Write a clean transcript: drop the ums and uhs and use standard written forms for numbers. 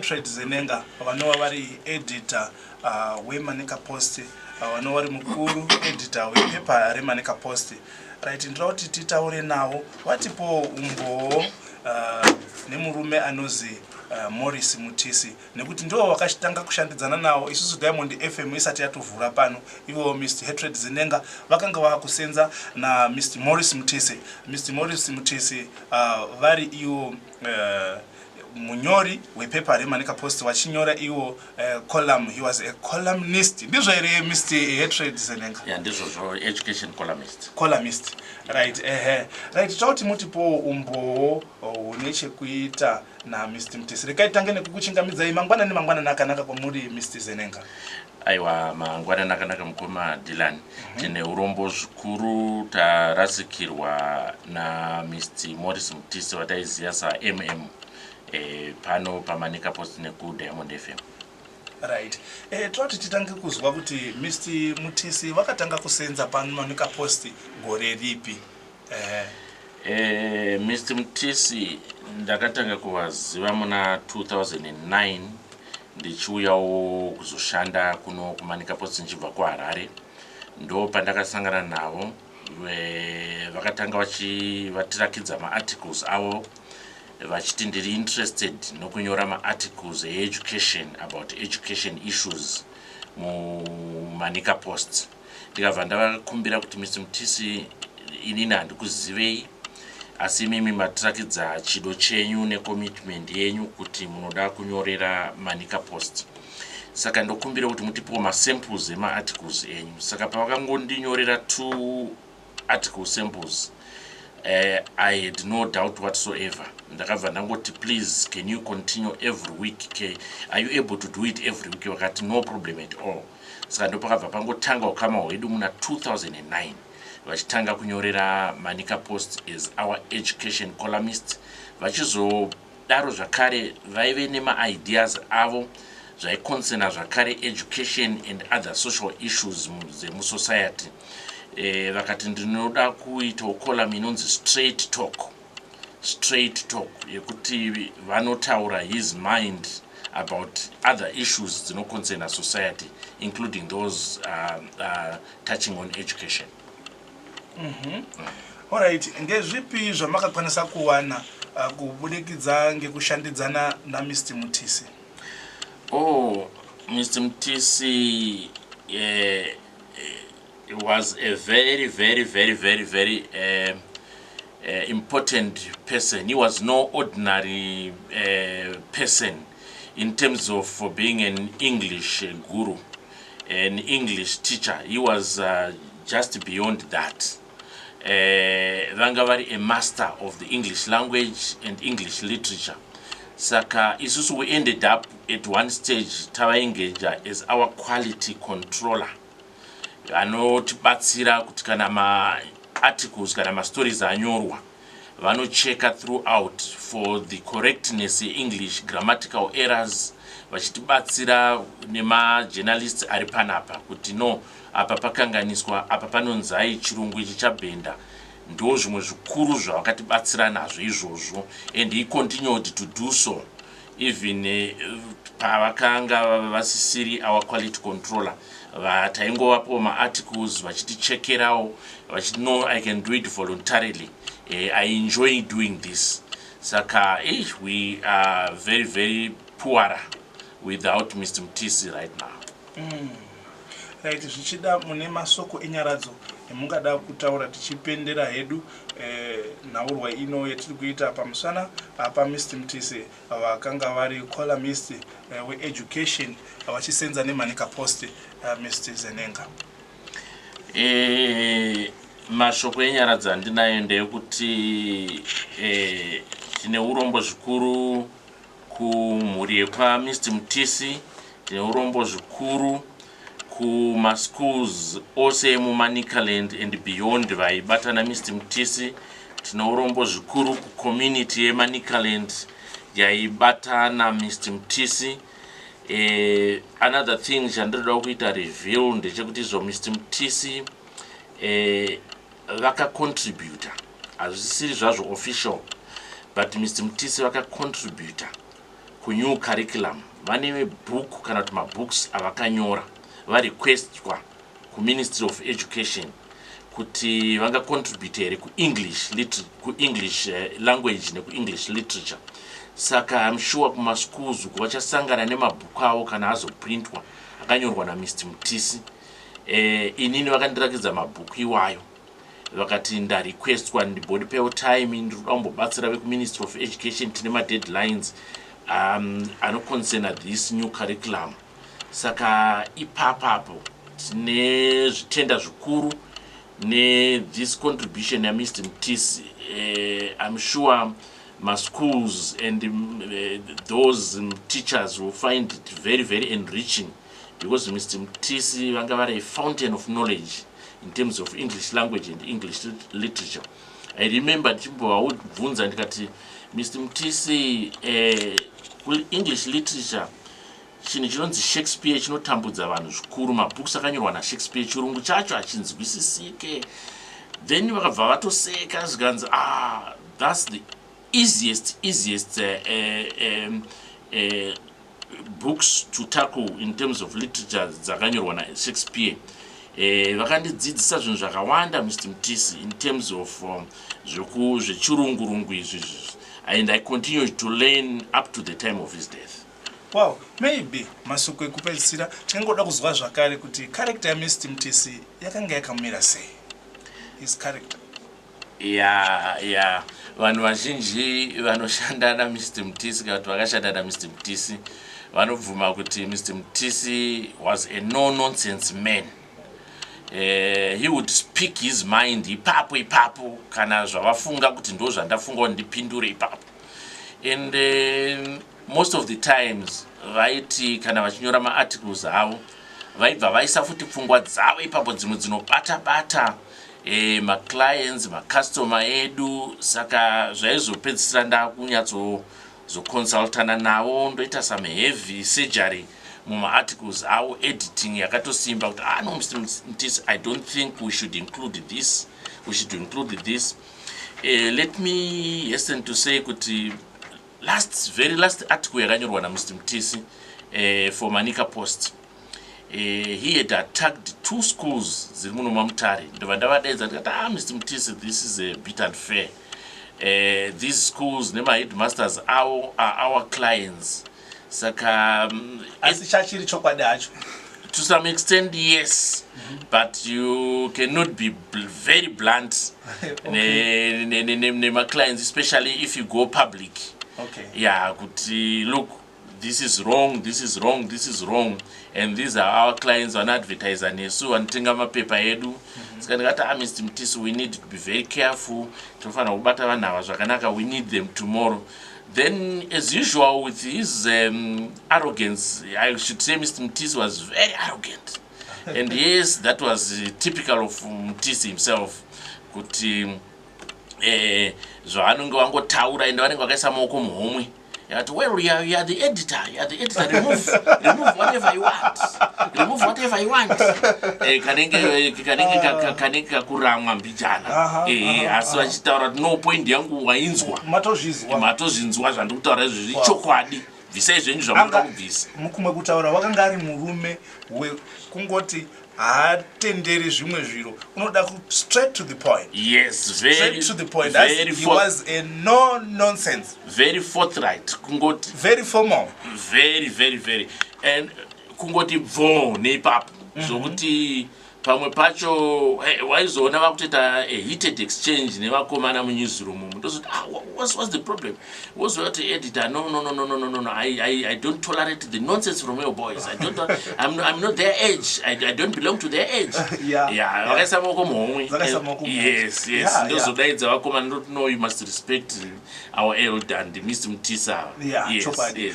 Hatred Zenenga, vanova vari editor weManica Post, vanova vari mukuru editor wepepa reManica Post. Right, ndinoda kuti titaure navo, vatipowo umbowo nemurume anozi Morris Mutisi, nekuti ndivo vakatanga kushandidzana navo isusu Diamond FM isati yatovhura pano. Ivo Mr Hatred Zenenga vakanga vakusenza naMr Morris Mutisi. Mr Morris Mutisi vari ivo munyori wepepa reManica Post, vachinyora iwo column. He was a columnist, ndizvo here, Mr Hatred Zenenga? Ya, ndizvozvo, education columnist. Columnist, right. Ehe, right, tauti mutipowo umbowo hune chekuita naMr Mutisi. Rekai tange nekukuchingamidzai. Mangwanani, mangwanani akanaka kwamuri, Mr Zenenga. Aiwa, mangwanani akanaka, mukoma Dylan. Tine urombo zvikuru, tarasikirwa naMr Morris Mutisi, vataiziva saMM pano paManica Post nekuDiamond FM. Right, toti titange kuzwa kuti Mr Mutisi vakatanga kusenza paManica Post gore ripi? Mr Mutisi ndakatanga kuvaziva muna 2009, ndichiuyawo kuzoshanda kuno kuManica Post ndichibva kuHarare. Ndo pandakasangana navo. Vakatanga vatirakidza maarticles avo, vachiti ndiri interested nokunyora maarticles eeducation, about education issues muManica Post. Ndikabva ndavakumbira kuti, "Mr Mutisi, inini handikuzivei, asi imimi matirakidza chido chenyu necommitment yenyu kuti munoda kunyorera Manica Post, saka ndokumbira kuti mutipewo masamples emaarticles enyu." Saka pavakangondinyorera two article samples, I had no doubt whatsoever. Ndakabva ndangoti, "Please, can you continue every week? Are you able to do it every week?" Vakati, "No problem at all." Saka ndopakabva pangotanga ukama hwedu muna 2009, vachitanga kunyorera Manica Post as our education columnist. Vachizodaro zvakare, vaive nemaideas avo zvaiconcerna zvakare education and other social issues dzemusociety. Vakati ndinoda kuitawo column inonzi Straight Talk, Straight Talk, yekuti vanotaura his mind about other issues dzinoconcerna society, including those touching on education. Alright, ngezvipi zvamakakwanisa kuwana kubudikidza ngekushandidzana naMr Mutisi? Oh, Mr Mutisi was a very, very, very, very, very important person. He was no ordinary person in terms of being an English guru, an English teacher. He was just beyond that. Vanga vari a master of the English language and English literature. Saka isusu we ended up at one stage tavaengager as our quality controller, vanotibatsira kuti kana maarticles kana mastories anyorwa, vanocheka throughout for the correctness yeEnglish, grammatical errors, vachitibatsira nemajournalists ari panapa kuti no, apa pakanganiswa, apa panonzai, chirungu ichi chabhenda. Ndo zvimwe zvikuru zvavakatibatsira nazvo izvozvo, and he continued to do so even pavakanga vasisiri our quality controller. Taingovapo maarticles, vachitichekerawo, vachiti, "No, I can do it voluntarily. I enjoy doing this." Saka we are very, very poorer without Mr Mutisi right now. Right, zvichida mune masoko enyaradzo emungada kutaura tichipendera hedu nhaurwa ino yatiri kuita pamusana paMr Mutisi, vakanga vari columnist weeducation, vachisenza neManica Post, Mr Zenenga? Mashoko enyaradzo andinayo ndeyekuti tine urombo zvikuru kumhuri yekwaMr Mutisi, tine urombo zvikuru kumaschools ose emuManicaland and beyond vaibatana Mr Mutisi, tine urombo zvikuru kucommunity yeManicaland yaibatana Mr Mutisi. Another thing chandinoda kuita reveal ndechekuti izvo Mr Mutisi vakacontributa, hazvisiri zvazvo official, but Mr Mutisi vakacontributa Kunew curriculum vane book kana kuti mabooks avakanyora, varequestwa kuMinistry of Education kuti vangacontribute here kuEnglish language nekuEnglish literature. Saka I'm sure kumaschools uku vachasangana nemabhuku avo kana azoprintwa, akanyorwa naMr Mutisi. Inini vakandirakidza mabhuku iwayo, vakati ndarequestwa, ndimbondipewo time, ndiri kuda kumbobatsira vekuMinistry of Education, tine madeadlines anoconcerna this new curriculum. Saka ipapapo tine zvitenda zvikuru nethis contribution yaMr Mutisi. I'm sure maschools and those teachers will find it very, very enriching because Mr Mutisi vanga vari a fountain of knowledge in terms of English language and English literature. I remember ndichimbovabvunza ndikati, "Mr Mutisi, kuEnglish literature chinhu chinonzi Shakespeare chinotambudza vanhu zvikuru, mabooks akanyorwa naShakespeare, chirungu chacho hachinzwisisike." Then vakabva vatoseka, zvikanzi, "Ah, that's the easiest books to tackle in terms of literature, dzakanyorwa naShakespeare." Vakandidzidzisa zvinhu zvakawanda Mr Mutisi in terms of zvechirungurungu izvi, and I continue to learn up to the time of his death. Wow, maybe mashoko ekupedzisira, tingangoda kuzwa zvakare kuti character yaMr Mutisi yakanga yakamira sei, his character? Ya, vanhu vazhinji vanoshanda naMr Mutisi kana kuti vakashanda naMr Mutisi vanobvuma kuti Mr Mutisi was a no nonsense man. He would speak his mind ipapo ipapo, kana zvavafunga kuti ndo zvandafunga kuti ndipindure ipapo. And most of the times vaiti kana vachinyora maarticles avo, vaibva vaisa futi pfungwa dzavo ipapo, dzimwe dzinobata bata maclients, macustomer edu. Saka zvaizopedzisira ndakunyatsozoconsultana navo, ndoita some heavy surgery mumaarticles avo, editing yakatosimba, kuti, "Ah, no, Mr Mutisi, I don't think we should include this, we should include this." Let me hasten to say kuti last, very last article yakanyorwa naMr Mutisi for Manica Post, he had attacked two schools dziri muno maMutare. Ndobva ndavadaidza ndikati, "Ah, Mr Mutisi, this is a bit unfair. These schools nemaheadmasters avo are our clients." Saka Asi chachiri chokwadi hacho? To some extent, yes, but you cannot be very blunt nemaclients, especially if you go public. Yeah, kuti, "Look, this is wrong, this is wrong, this is wrong, and these are our clients, vanoadvertisa nesu, vanotenga mapepa edu." Saka ndikati, "Ah, Mr Mutisi, we need to be very careful, tinofanira kubata vanhu ava zvakanaka, we need them tomorrow." Then, as usual, with his arrogance, I should say Mr Mutisi was very arrogant, and yes, that was typical of Mutisi himself, kuti zvavanonge vangotaura, ende vanenge vakaisa maoko muhomwe, yakati, "Well, you are the editor, you are the editor, remove whatever you want, remove whatever you want." Kanenge kakuramwa mbijana. Asi vachitaura kuti, "No, point yangu wainzwa." Matozvizwa. "Matozvinzwa zvandiri kutaura izvozvi, chokwadi, bvisai zvenyu zvamunoda kubvisa." Mukumwe kutaura, wakanga ari murume wekungoti haatenderi zvimwe zviro, unoda straight to the point. Yes, very, Straight to the point. Very, He was a no nonsense. Very forthright, kungoti Very formal. Very, very, very, and kungoti bvo neipapo, zvokuti pamwe pacho waizoona vakutoita a heated exchange nevakomana munewsroom umu, ndozoti, "Ah, what's the problem?" Wozoya kuti, "Editor, no, no, no, no, no, no, no, no. I don't tolerate the nonsense from your boys. I don't I'm not their age. I don't belong to their age." Yeah, vakaisa maoko muhomwe. Vakaisa maoko muhomwe. Yes. Ndozodaidza vakomana ndoti, "No, you must respect our elder and Mr Mutisi." Yeah, chokwadi. Yes.